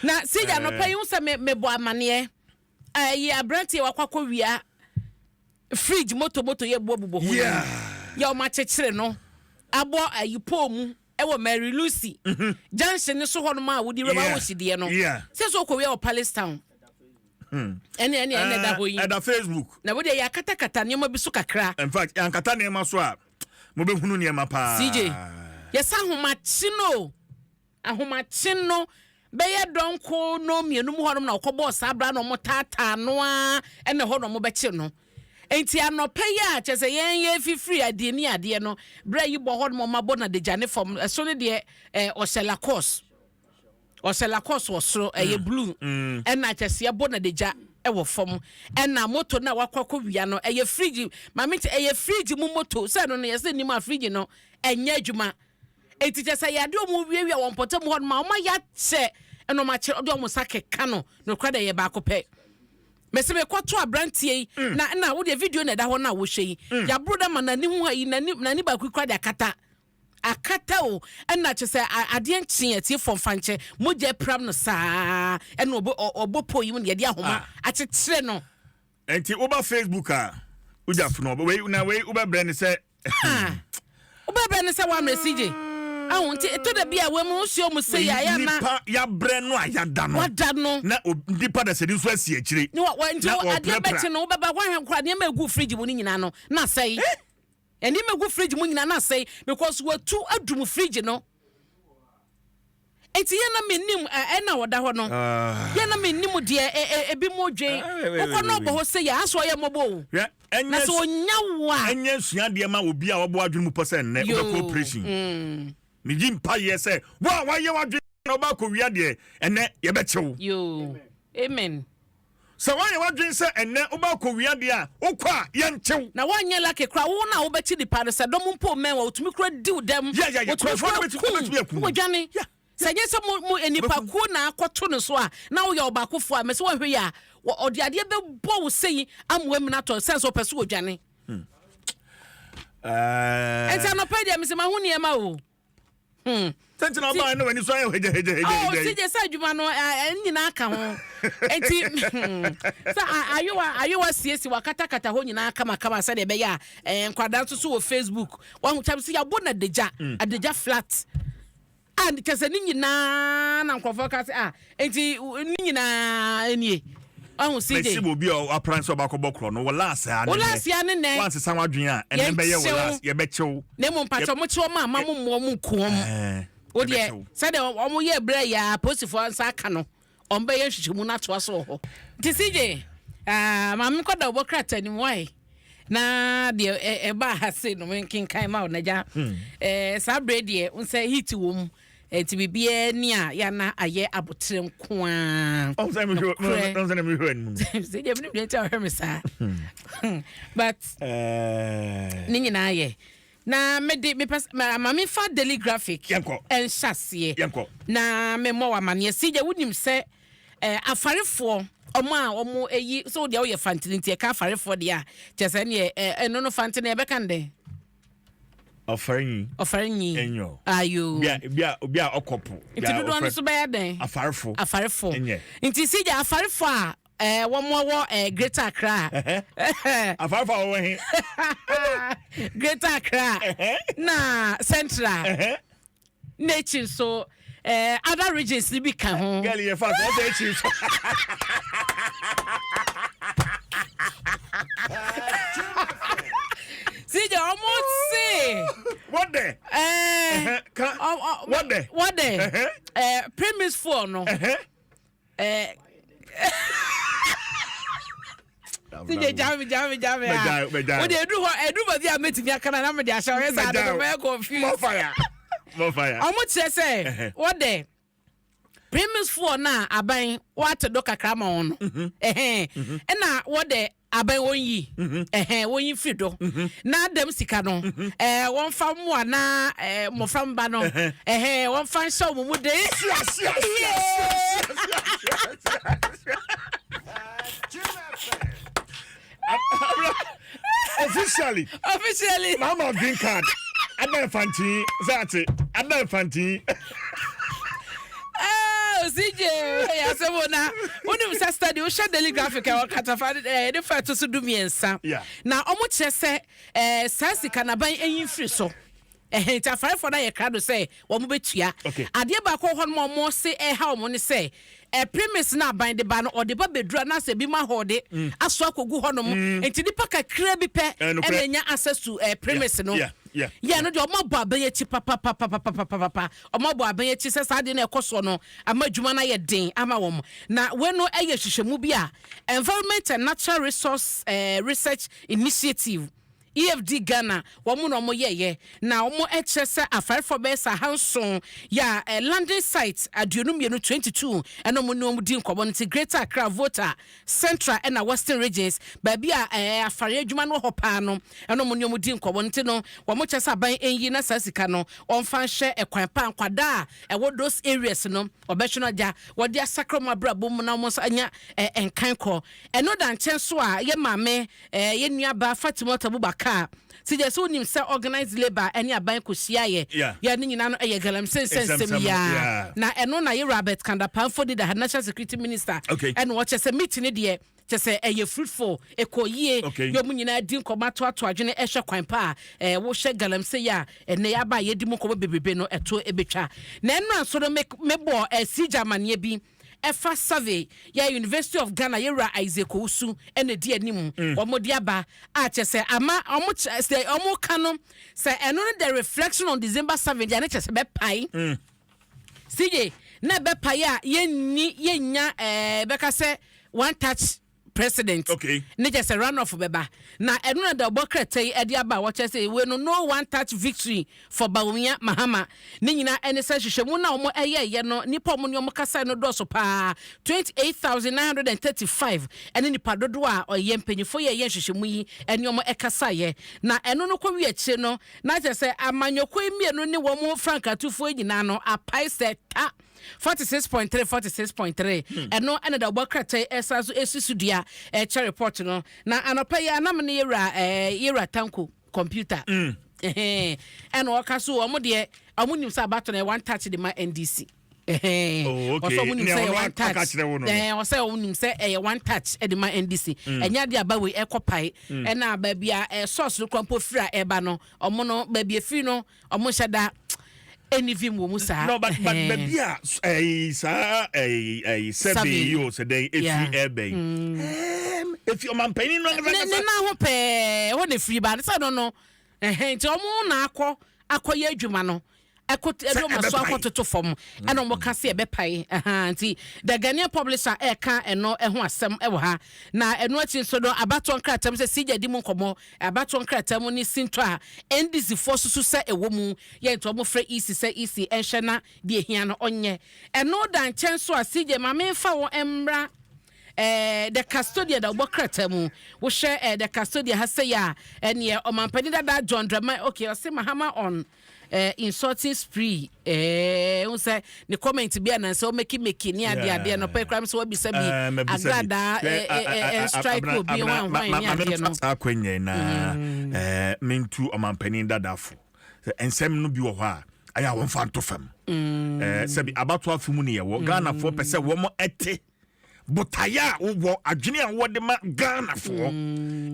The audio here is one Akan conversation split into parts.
Na sigya anɔpa yi ho sɛ mebɔ amaneɛ ɛyi aberanteɛ wakɔ akɔwia fridge moto moto yɛ bɔ bobɔ ho yɛ ɔmo akyekyere no abɔ ayi pole mu ɛwɔ Mary Lucy junction ne so hɔ nom a wodi rɛba wɔ sideɛ no sɛ sɛ ɔkɔwia wɔ Palace Town ɛne ɛne ɛne ɛda hɔ yi ɛda Facebook na wode yɛ akatakata nneɛma bi so kakra. In fact, yɛankata nneɛma so a mobɛhunu nneɛma paa. CJ yɛsa ahomakye no Ahomakye no bɛyɛ dɔnko nnɔnmienu mu hɔnom na ɔkɔbɔɔ saa bra na wɔtaataa no ara na ɛhɔ na wɔbɛkye no. Enti anɔpa yi a kyerɛ sɛ yɛn yɛrefifiri adeɛ ni adeɛ no, berɛ yi bɔ hɔnom wɔabɔ no adagya ne fam. Ɛso no deɛ eh, ɔhyɛ Lacoste. Ɔhyɛ Lacoste wɔ soro, ɛyɛ mm. blue. Mm. Ɛna kyerɛ sɛ yɛbɔ no adagya wɔ fam. Ɛna moto no a wakɔ akɔwia no, ɛyɛ fridge. Maame nti ɛyɛ fridge mu moto. Sɛ no no yɛsɛ nim a fridge no ɛnyɛ adwuma. Enti kyerɛ sɛ yɛ adeɛ ɔmo wiawia wɔn mpɔtam hɔ nom a ɔmo ayɛ akyɛ ɛna ɔmo akyɛ ɔde ɔmo nsa keka no nokora deɛ ɛyɛ baako pɛ. Mese mekɔto abranteɛ yi mm. na na wodeɛ video na ɛda hɔ no a wohwɛ yi mm. yɛaboro da ma n'ani ho ha yi n'ani n'ani baako kura de akata akata o ɛna kyerɛ sɛ adeɛ nkye atiefoɔ mfa nkyɛ mogya pram no saa ɛna ɔbɔ ɔbɔ po yi mu na yɛde ahoma ah. akyekyere no. Nti woba Facebook a wogya fono wei na wei wobɛbrɛ ne sɛ. Ah, wobɛbrɛ ne sɛ woammerɛ CJ. Ahu nti ɛtɔ da bi a wɔn mu nsuo mu se yɛ ayɛ na. Nipa yabrɛ no a yada no. Wada no. Na nipa da sɛde nso asi akyire. Ne wa wa nti adeɛ bɛkye no wobɛba woahwɛ nkora nneɛma egu fridge mu no nyinaa no na asɛe. Eh? Nneɛma egu fridge mu nyinaa na asɛe because watu adum fridge no. Enti yɛ na mennim ɛna ɔda hɔ no yɛ na mennim deɛ ebi mo dwen wokɔ na ɔbɔ hɔ sɛ yɛ asɔ ɔyɛ mmɔbɔ o na sɛ ɔnya wo a. Ɛnyɛ nsuadeɛ ma obi a ɔbɔ adwene mu pɔ sɛ nnɛ wobɛkɔ operation mm. Megye mpaeɛ sɛ wo a wayɛ w'adwene na wobɛ akɔwia deɛ ɛnɛ yɛbɛkye wo. Yoo amen. Sɛ woayɛ w'adwene sɛ ɛnnɛ wobɛkɔ wia deɛ a, wokɔ a, yɛnkye wo. Na woanyɛ lucky koraa, wo na wobɛkye nipa no, sɛ dɔm mpo mmɛn wo a, wɔtumi koraa di wo dɛm, Yeah, yeah, yeah. wɔtumi Nkurɔfoɔ no koraa bɛtumi ku bɛtumi wo, aku na wo. wɔdwane. Yeah, Sɛ ɛnyɛ sɛ mo, mo wɔbɛku. nnipakuo na akɔto no so a, na woyɛ ɔbaakofoɔ a, mese woanhwɛ yie a, wɔ, ɔde adeɛ bɛbɔ wo sei ama woamini atɔ, ɛsiane sɛ ɔpɛ sɛ ɔdwane. Eh. Ɛnti anɔpa yi deɛ, mese maho nneɛma o. Hmm. Sɛ na ɔbaa na w'ani so ayɛ hegyahegyahegya. Oh, sɛ gye sɛ adwuma no ɛn nyinaa ka ho. Eti hmm, sɛ ayowa ayowa siesie wakatakata hɔ nyinaa kamakama sɛdeɛ ɛbɛyɛ a ɛɛ nkwadaa nso so wɔ Facebook. Wahu kyɛ sɛ yɛabɔ no adagya mm. adagya flat. A kyɛ sɛ ne nyinaa na nkurɔfoɔ ka sɛ ah enti ne nyinaa nie. Wahu CJ. Mesi wɔ obi a wapra sɛ ɔbaakɔ bɔ korɔ no wɔ laase a ne nɛ. Wɔ laase a ne nɛ. Wansesa wadwen a ɛnɛ bɛyɛ wɔ laase yɛbɛkyew. Na mmom mpakyɛ ɔmo kye ɔmo a ma mo mmoa ɔmo nku ɔmo. Wo deɛ sɛdeɛ ɔmo yɛ berɛ yɛ a polisifoɔ nsa aka no ɔmo bɛyɛ nhwehwɛmu no atoa so wɔ hɔ. Nti CJ ah maame nkɔda ɔbɔ krataa no mu why na deɛ ɛbaa ha sei no menkenkan ma wo nagya eh, saa berɛ deɛ wo sɛ heat wɔ mu. Enti biribiara ni a yɛana ayɛ aboterɛ nko ara. Nokorɛ. Sɛ deɛ menim deɛ nti a ɔhwɛ me saa. But ne nyinaa yɛ. Na mede mepɛ ma memfa Daily Graphic nhyɛ aseɛ na memmɔ wo amaneɛ. Sɛ wonim sɛ afarefoɔ ɔmo a ɔmo ayi sɛ wodeɛ woyɛ fantene nti ɛka afarefoɔ deɛ a kyerɛ sɛ ɛneɛ ɛno no fantene ɛbɛka no dɛn? Ɔfarenyi. Ɔfarenyi. Enyo. Ayo. Obi a obi a obi a ɔkɔ po. Nti dodoɔ no nso bɛyɛ dɛn? Afarefo. Afarefo. Enyɛ. Nti sigya afarefo a ɛɛ eh, wɔn wɔ ɛɛ eh, Greater Accra. Afarefo a wɔwɔ he? Greater Accra. Na Central. Na ekyi nso eh, other regions ni bi ka ho. Girl yɛ fast ɔsɛ ekyi nso. CJ ɔmo se. What the? Eh, ka. What the? What the? Eh, premise four no. Eh. CJ jami jami jami ah. Wo de edu hɔ edu baabi a metumi aka na na mede ahyɛ ɔyɛ saa de mɛyɛ confused. More fire. More fire. Ɔmo kyerɛ sɛ wɔ de premise foɔ na aban wɔate do kakra ma wɔn no. Mhm. Ɛhɛn. Mhm. Ɛna wɔ de aban wɔn yi. Mhm. Ɛhɛn wɔn yi firi do. Na dɛm sika no ɛɛ wɔn fa mmoa na ɛɛ mmɔfra mba no. Ɛhɛn wɔn fa nhyɛ wɔn mu de. Sia sia sia sia sia sia. Officially. Officially. Mama green card. Ada mfantin. Sɛ ate. Ada mfantin. Oh, CJ. Ɛyɛ asɛm o. Na wonim sɛ study, wohyɛ Daily Graphic a wɔkatafa ne fa ɛto so 13 na ɔmo kyerɛ sɛ saa sika naban ɛyi mfiri so ɛhɛn, nti afarefoɔ no ayɛ krado sɛ wɔn bɛtua. Adeɛ baako wɔ hɔ nom a wɔn se ɛha wɔn ne sɛ premise na aban de ba no, ɔde ba bɛduru anaasɛ ebi mu ahɔɔde aso akɔgu hɔ nom, nti nipa kakra bi pɛ Nokorɛ. ɛna nya access to premise no. Yɛ no deɛ, ɔmo abɔ abɛn akyi papapapapapapa. Ɔmo abɔ abɛn akyi sɛ saa adeɛ no ɛkɔ soɔ no ama adwuma no ayɛ den ama wɔn. Na wei no ɛyɛ hwehwɛmu bi a Environment and Natural Resource Research Initiative, EFD Ghana, wɔn na wɔn yɛyɛ, na wɔn kyerɛ sɛ afarefoɔ bɛyɛ sɛ 7 yɛ a landing site 22, 22, ɛna wɔn ne wɔn di nkɔmɔ no. Ti Greater Accra, Volta, Central ɛna Western regions, baabi a afare adwuma no wɔ hɔ paa no, ɛna wɔn ne wɔn di nkɔmɔ no. Ti no wɔn kyerɛ sɛ aban ɛnyi na saa sika no wɔmfa nhyɛ ɛkwan pa nkwadaa a ɛwɔ those areas no ɔbɛhwɛ no agya wɔde asakra wɔn abrabɔ mu na wɔn nso anya nkan kɔ. Ɛno da nkyɛn so a, yɛ maame yɛ nuaba Fatima Abubakar ti gye sɛ wonim sɛ organised labour ɛne aban kɔhyia yɛ yɛ ne nyinaa no ɛyɛ galamsey nsɛnsɛm Nsɛmsɛm, yaa. Na ɛno na yɛwura Albert Kandapamfo de da National Security Minister ɛna wɔkyɛ sɛ meeting ne deɛ kyɛ sɛ ɛyɛ fruitful, ɛkɔ yie. Yɛ ɔmo nyinaa di nkɔmɔ atoato adwene ɛhwɛ kwan pa a wohyɛ galamsey yi a ɛnɛ yɛaba a yɛdi mu nkɔmɔ bebrebe no ɛto ɛbɛtwa. Na ɛno nso no mebɔ sigya amanneɛ bi ɛfa survey yɛ University of Ghana, yɛwura Isaac Owusu ɛna di anim, wɔn de aba a kyɛ sɛ ama wɔn kyɛ sɛ wɔn ka no sɛ ɛno no the reflection on December 7 deɛ ne kyɛ sɛ bɛpae CJ na bɛpae a yɛnni yɛnnya bɛka sɛ one touch president ne kyɛ sɛ runoff bɛba. Na ɛno na da ɔbɔ krataa yi ɛde aba a wɔkyɛ sɛ wei no, no one touch victory for Bawumia Mahama. Ne nyinaa ɛne sɛ hwehwɛmu na wɔn ɛyɛɛyɛ no, nipa a wɔn ne wɔn kasa no dɔɔso paa, 28,935 ɛne nipa dodoɔ a ɔyɛ mpanyinfoɔ yɛ ɛyɛ nhwehwɛmu yi ɛne wɔn ɛkasaeɛ. Na ɛno no kɔ wi akyire no na kyerɛ sɛ amanyɔkuo yi mmienu ne wɔn frankatufoɔ nyinaa no apae sɛ ta 46.3 46.3. Ɛno ɛna da ɔbɔ krataa yi ɛsan so esi so dua ɛkyɛ report no. Na anɔpa yi anam ne yɛwura Tanko Computer ɛna ɔka so wɔn deɛ wɔn nim sɛ abato no yɛ one touch de ma NDC. Oh, okay. Ɔsɛ ɔmo nim Nea sɛ ɛyɛ ɔno one aka touch. kyerɛ wo no. Ɔsɛ ɔmo nim sɛ ɛyɛ one touch ɛde ma NDC. Ɛnyɛ adeɛ aba wei ɛkɔ pae, ɛna baabi a source no kora mpo firi a ɛba no, ɔmo no baabi efiri no, ɔmo nhyɛ da ɛni vim wɔ mu saa. No, but baabi a ɛyi saa ɛyi survey Survey. yi o sɛ dɛn efi ɛbɛ yi efi ɔmanpanyin no ankasa ne ankasa. nan ho pɛɛ hɔ na efiri ba ne sɛ no ɛhɛn, nti ɔmo na akɔ akɔyɛ adwuma no ɛkɔ ɛde ɔmo aso ɛbɛpae. Akɔtoto fam ɛna ɔmo ka se ɛbɛpae ɛhan. Nti The Ghanaian Publisher ɛɛka ɛno ɛho asɛm ɛwɔ ha. Na ɛno akyi nso no, abatoɔ nkrataa mu sɛ sigya di mu nkɔmɔ, abatoɔ nkrataa mu ne sinto a NDC foɔ soso sɛ ɛwɔ mu yɛ, nti ɔmo frɛ EC sɛ EC ɛnhwɛ na deɛ ehia no ɔnyɛ. Ɛno da nkyɛn so a, CJ, maame nfa wɔn mmra The Custodian da ɔbɔ krataa mu. Wohwɛ The Custodian ha sɛ yɛ a, ɛneɛ ɔmampanin dada John Dramani, okay, ɔse Mahama on insulting spree. N sɛ ne comment bi anansɛ ɔmɛki mɛki ne adeɛ adeɛ no pɛ kora sɛ wabisa bi mabisa bi. Agradaa Hwɛ, strike Abena, obi Abena, hwan hwan ne adeɛ no. Ma saa akwannya yi na mentu ɔmampanin dadafo sɛ nsɛm no bi wɔ hɔ a ɛyɛ a wɔmfa nto fam. Sɛbi abato afe mu ne yɛwɔ, Ghanafoɔ pɛ sɛ wɔn ɛte botaeɛ a wowɔ, adwene a wɔde ma Ghanafoɔ.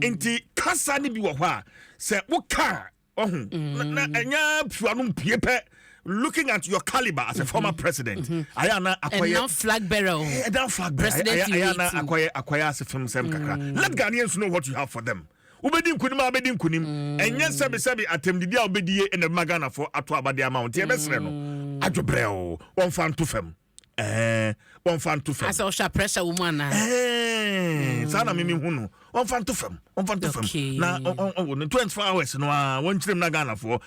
Nti kasa no bi wɔ hɔ a sɛ woka a ɔho na ɛnyɛ pua no mpie pɛ. Looking at your caliber as a former president, ayɛ ana akɔyɛ ɛnam flag bearer o. Ɛdan flag bearer. President ayɛ ana waiting. akɔyɛ ase fam sɛm kakra. Let Ghanaians know what you have for them. Wobɛdi nkonim a wobɛdi nkonim, ɛnyɛ sɛbesɛbe atɛmdidi a wobɛdie ɛna bɛma Ghanafoɔ ato abade ama wo. Nti yɛbɛserɛ no adwobrɛ o, wɔmfa nto fam, wɔmfa nto fam. Asɛ ɔhwɛ a pressure wɔ mu anaa? Saa na meme hu no, wɔmfa nto fam, wɔmfa nto fam. Na ne 24 hours no a wɔnkyerɛ mu na Ghanafoɔ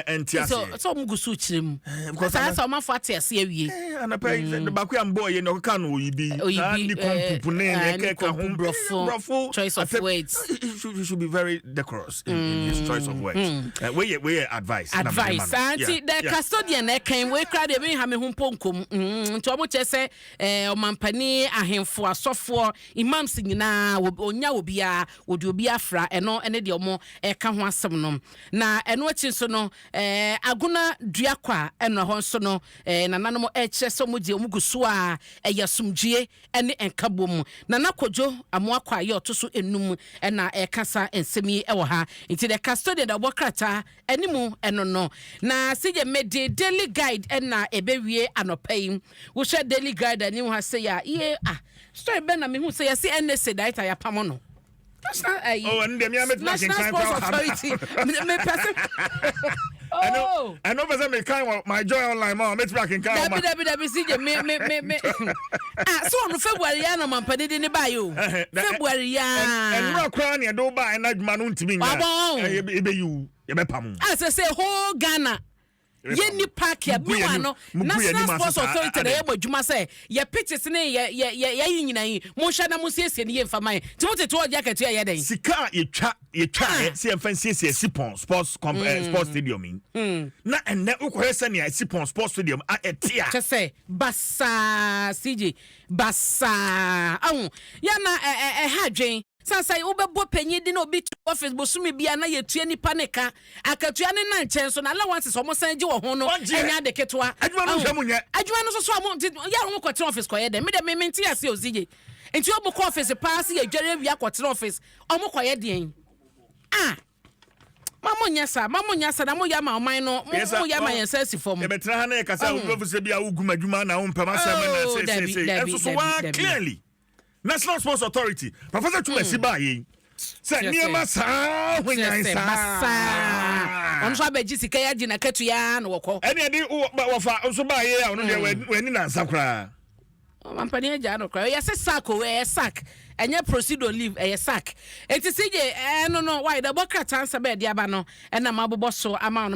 ɛnte sɛ aseɛ. Sɛ ɔmo gu so kyerɛ mu because saa sɛ ɔmafo ate ase awie. Anapa yi sɛ baako a mbɔɔ yɛ na ɔkeka no oyi bi Oyi saa bi, ne kɔmpupu ne ne ne ɛkeka ho kɔmpu borɔfo, borɔfo choice of words. He should be very decorous in his choice of words. Wei yɛ advice na mede ma Advice no. ah, nti The Custodian na ɛkan wei kora deɛ meha me ho mpo nkom. Nti ɔmo kyerɛ sɛ ɔmampani, ahemfo, asɔfoɔ, imams nyinaa ɔnya Obiara wɔde obi afra, ɛno ne deɛ ɔmo ɛka ho asɛm no. Na ɛno akyi nso no, Agona Duakwa ɛno hɔ nso no, nananom ɛkyerɛ sɛ ɔmo gye ɔmo gu so a ɛyɛ asomdwie ne nkabom. Nana Kodwo Amoakɔ a yɛ ɔto so enum ɛna ɛka sa nsɛm yi ɛwɔ ha. Nti the Custodian da ɔbɔ krataa animu ɛno no. Na sigye mede Daily Guide ɛna ɛbɛwie anɔpa yi. Wohwɛ Daily Guide anim ha sɛ yɛ a yie ah, story bɛn na mehu sɛ yɛse NSA director yɛapam no, National Oh, ɛno deɛ mea mɛtumi National akenkan Sports koraa wɔ ha. Authority mepɛ sɛ Ɛno oh. ɛno pɛ sɛ mekan wɔ My Joy Online ma mɛtumi akenkan wɔ ma Dabi, dabi, dabi, sigye me ah, so ɔno February ya na ɔmampani de ne baayɛ o. February ya. Ɛnora koraa ne ɛde wo baa ɛna adwuma no ntumi nya. Wabɔ wɔn. Ɛbɛyi wo, yɛbɛpam wo. A sɛ whole Ghana yɛnni park a Mugu yɛn mewa anim- no mugu yɛn National anim ase Sports saa, Authority na ade. yɛbɔ adwuma sɛ yɛ pitches ne yɛ yɛ yɛ yɛyi nyina yi, monhwɛ na monsiesie ne yɛmfa ma yɛn, nti motete hɔ gye akatua yɛ dɛn? Sika a yɛtwa Ah. yɛ sɛ yɛmfa nsiesie Essipon sports stadium yi, na ɛnnɛ wokɔhwɛ sɛnea Essipon Sports Stadium a ɛte a Kyɛ sɛ basaa, CJ, basaa ahu yɛna ɛha adwen sansan wobɛbɔ panyin di na obi te office bosome bia na yɛtua nipa ne ka akatua ne na nkyɛn so na allowances ɔmo san gye wɔ ho no. Ɔgye. Ɛnyɛ ade ketewa. Adwuma no Ahu. nhwɛ mu nyɛ. Adwuma no nso so a mo nti yɛ a wɔn kɔtena office kɔyɛ dɛ, mi dɛ mi nti ase o, CJ. Nti ɔmo kɔ office paa se yɛdware awia kɔtena office, ɔmo kɔyɛ deɛn? Ah, ma mo nyɛ saa, ma mo nyɛ saa na mo yɛ ama ɔman no mo mo yɛ ama yɛn nsa asi fam. Yɛbɛtena ha na yɛkasa, wobɛfo sɛ bi a wogu m'adwuma na wompɛm asɛm na Oh, dabi, seesei dabi, ɛnso so dabi, waa dabi. clearly National Sports Authority, Professor Twumasi baa yei sɛ Kyerɛ sɛ- nneɛma saa hwanyan Kyerɛ sɛ saa basaa, ɔno nso abɛgye sika yi agye n'akatua na wɔkɔ. Ɛne ɛde wɔfa nso baa yei a ɔno deɛ w'ani nansa koraa. Ɔmampanin agya no koraa yɛsɛ sack o, ɛyɛ sack, ɛnyɛ proceed on leave, ɛyɛ sack. Eti sigye ɛno no wayɛ dɛ bɔ krataa nsa bɛɛ de aba no ɛna mabobɔ so ama no.